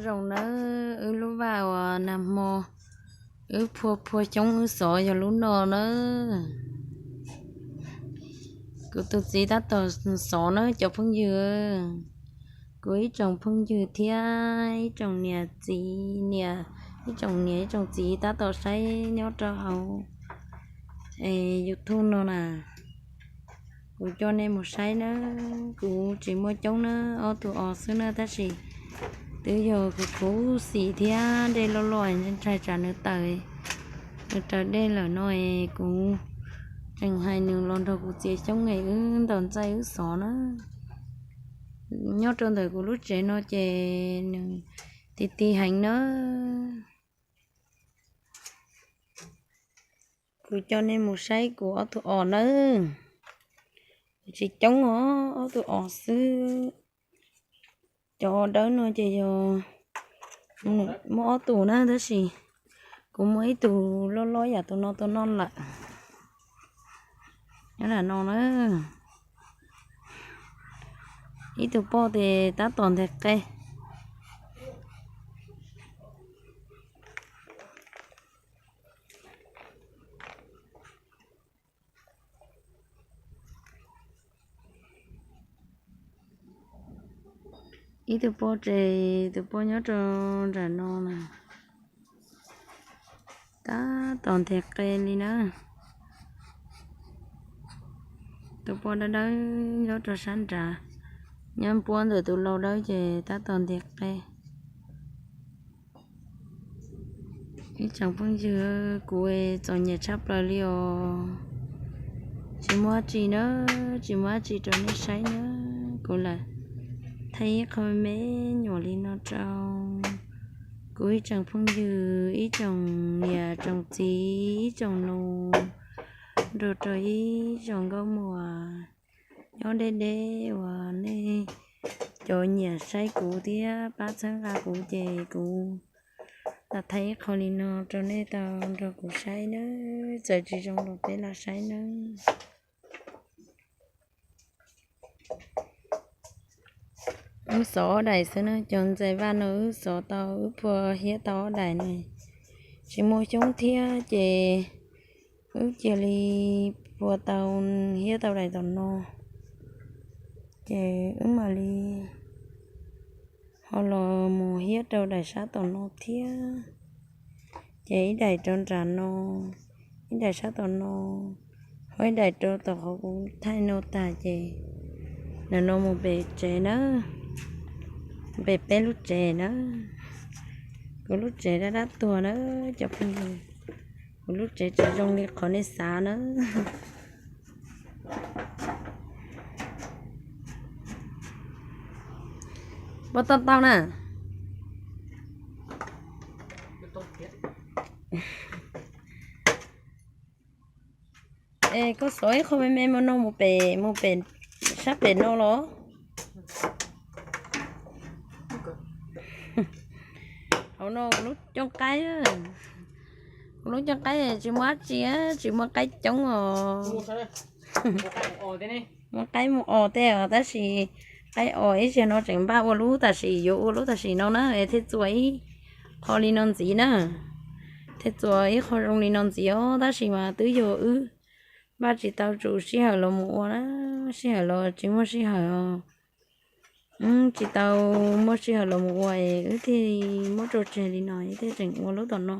Zoo nawb, wb lub vaj uas nag hmo wb phua phua xyoob wb xov yog lub no nawb. Kuv tus txiv tab tom xov nawb cov phooj ywg. Kuv ib tsoom phooj ywg thiab ib tsoom niam txiv niam, ib tsoom niam ib tsoom txiv tab tom saib nyob rau hauv YouTube no na. Kuv coj nej mus saib na, kuv tsis muaj coob na, ob tug os xwb na tab sis twb yog kuv khuv xim thiab dej loj loj ntshai tsam nws tawm, nws raws dej lawm no es kuv tseem hais nws los nrog kuv txiav xyoob es wb ntaus ntxaij wb xov na. Nyob rau ntawm kuv lub tsev no ces nws ti ti heev na. Kuv coj nej mus saib kuv ob tug os nawb. Tsis coob os, ob tug os xwb. Cov dawb no ces yog muaj ob tug na tab sis kuv muaj ib tug loj loj yam tus no tua noj lawm. Nyob lam no na, ib tug poj tes tab tom nteg qe. Ib tug poj tes, tus poj nyob rau nram no na, tab tom nteg qe li na. Tus poj dawb dawb nyob rau sab nrad, nyob puab ntawm tus lau dawb ces tab tom nteg qe. Ib tsoom phooj ywg, kuv txom nyem tshaj plaws li os. Tsis muaj dab tsi na, tsis muaj dab tsi rau nej saib na. Kuv lam thaij ib qho me nyuam li no rau kuv ib tsoom phooj ywg, ib tsoom niam tsoom txiv, ib tsoom nus, nrog rau ib tsoom nkauj muam nyob deb deb uas nej cov nyiam saib kuv thiab pab txhawb nqa kuv ces kuv lam thaij ib qho li no rau nej tau nrog kuv saib nawb, txawm tsis zoo los peb lam saib nawb. Wb xov ob daim xwb na, cov ntxais vaj no wb xov tau, wb phua hiab tau ob daim na. Tsis muaj xyoob thiab ces wb cia li phua tau hiab tau daim tom no, ces wb mam li ho los mus hiab rau daim sab tom no thiab. Ces ib daim rau nram no, ib daim sab tom no, ho ib daim rau tom qhov kuv thaij no tag ces ntawm no mus pem tsev na, pem peb lub tsev na. Kuv lub tsev dab dab tuag na cov phooj ywg, kuv lub tsev tsis zoo li qhov nej xav na. Puas tau tau na? Es koj xov ib qho me me mus no mus pem, mus pem sab pem no los? Hauv no kuv lub cooj qaib, kuv lub cooj qaib tsis muaj dab tsi, tsis muaj qaib coob os. Muaj qaib mus os tej os, tab sis qaib os ib zaug no tseem npaj ua lub tam sim, yuav ua lub tam sim no na, thiaj txua ib qho li no ntxiv na, thiaj txua ib qho zoo li no ntxiv os, tab sis mas twb yog wb npaj tsis tau tsum sij hawm los mus ua na, sij hawm los tsis muaj sij hawm os. Tsis tau muaj sij hawm los mus ua es wb thiaj muab tso tseg li no, wb thiaj tseem ua lub tom no,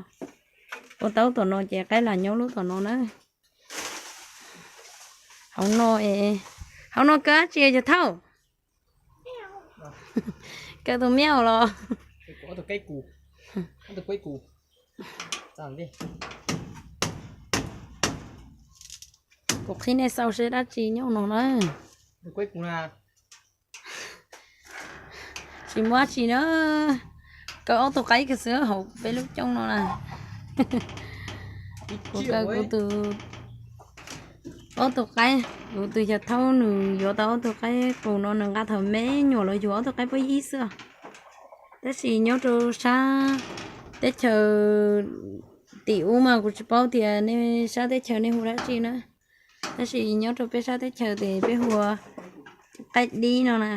ua tau tom no ces qaib lam nyob lub tom no na. Hauv no, hauv no kaw dab tsi yog thauj? Kaw tus miaj los? Kuv qhib nej xauj seb dab tsi nyob no na. Tsis muaj dab tsi na. Kaw ob tug qaib kiag xwb hauv peb lub cooj no na. Kuv kaw kuv tus, ob tug qaib, kuv tus yawg thaub nws yuav tau ob tug qaib qus no nws nqa thaum me nyuam los yug ob tug qaib pob yib xwb. Tab sis nyob rau sab teb chaws tim ub mas kuv tsis paub tias nej sab teb chaws nej hu dab tsi na. Tab sis nyob rau peb sab teb chaws ces peb hu ua qaib dib no na.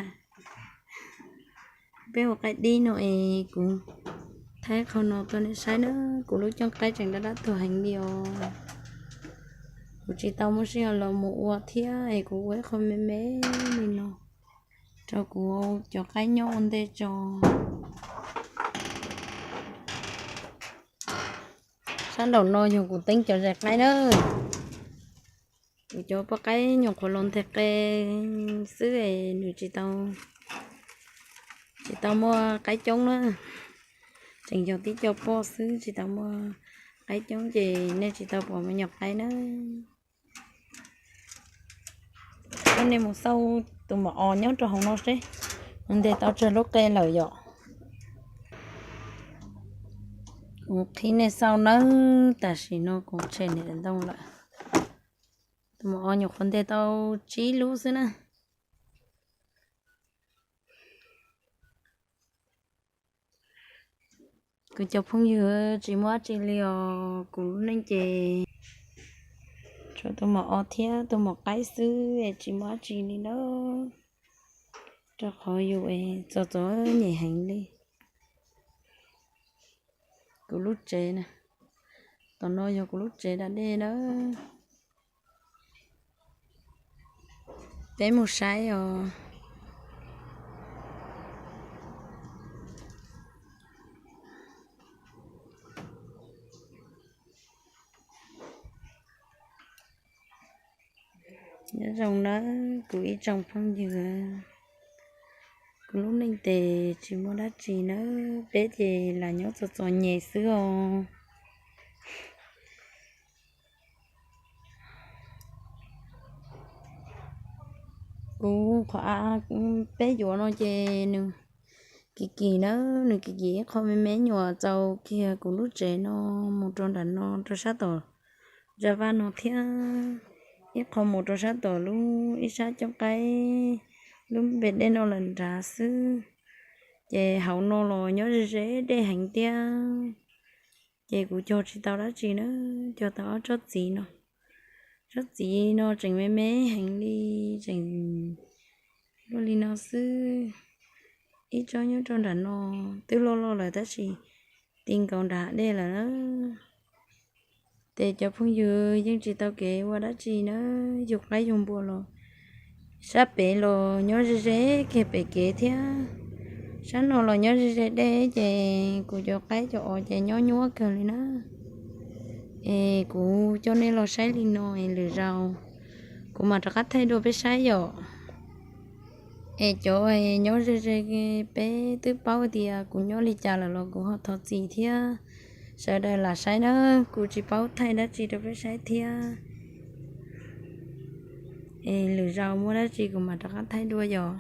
Peb ua qaib dib no es kuv thaij qhov no tuaj nej saib na, kuv lub cooj qaib tseem dab dab tuag heev li os. Kuv tsis tau muaj sij hawm los mus ua thiab es kuv ua ib qho me me li no rau kuv cov qaib nyob ua ntej tso. Sab nraum no yog kuv teeb cov zais qaib na. Kuv cov poj qaib nyuam qhuav los nteg qe xwb es nws tsis tau, tsis tau muaj qaib coob na. Tseem yog tib co poj xwb tsis tau muaj qaib coob ces nej tsis tau pom me nyuam qaib na. Coj nej mus xauj tus maum os nyob rau hauv no seb, nteg tau tsawg lub qe lawm yom. Kuv qhib nej xauj nawb, tam sim no kuv tshem niam ntoo lawm. Tus maum os nyuam qhuav nteg tau tsib lub xwb na. Kuv cov phooj ywg, tsis muaj dab tsi li os, kuv lub neej ces tshuav tus maum os thiab tus maum qaib xwb es tsis muaj dab tsi li nawb. Rau qhov yus es txom txom nyem heev li. Kuv lub tsev na, tom no yog kuv lub tsev da dej nawb. Peb mus saib os. Nyob zoo nawb kuv ib tsoom phooj ywg, kuv lub neej ces tsis muaj dab tsi nawb, peb ces lam nyob txom txom nyem xwb os. Kuv qhov av peb yuav no ces nws kim kim nawb, nws kim kim ib qho me me nyuam txaus kiag kuv lub tsev no mus rau nram no rau sab tom zaj vaj no thiab, ib qho mus rau sab tom lub ib sab cooj qaib lub npe dej no lawm nrad xwb. Ces hauv no los nyob ze ze dej heev thiab, ces kuv cog tsis tau dab tsi na, cog tau ob tsob txiv no. Tsob txiv no tseem me me heev li, tseem luaj li no xwb. Ib tsob nyob rau nram no twb loj loj lawm tab sis ti nkaus nram dej lawm na. Ces cov phooj ywg, yeej tsis tau kev ua dab tsi na, yug qaib yug npua los sab pem los nyob ze ze kiag pem kev thiab, sab no los nyob ze ze dej ces kuv cov qaib cov os ces nyob nyuab kawg li na. Es kuv coj nej los saib li no es lwm zaus kuv mam rov qab thaij dua peb saib yom. Es cov nyob ze ze, peb twb paub tias kuv nyob li cas lawm los kuv ho thov txim thiab. Sawv daws lam saib na, kuv tsis paub thaij dab tsi rau peb saib thiab. Es lwm zaus muaj dab tsi kuv mam rov qab thaij dua yom.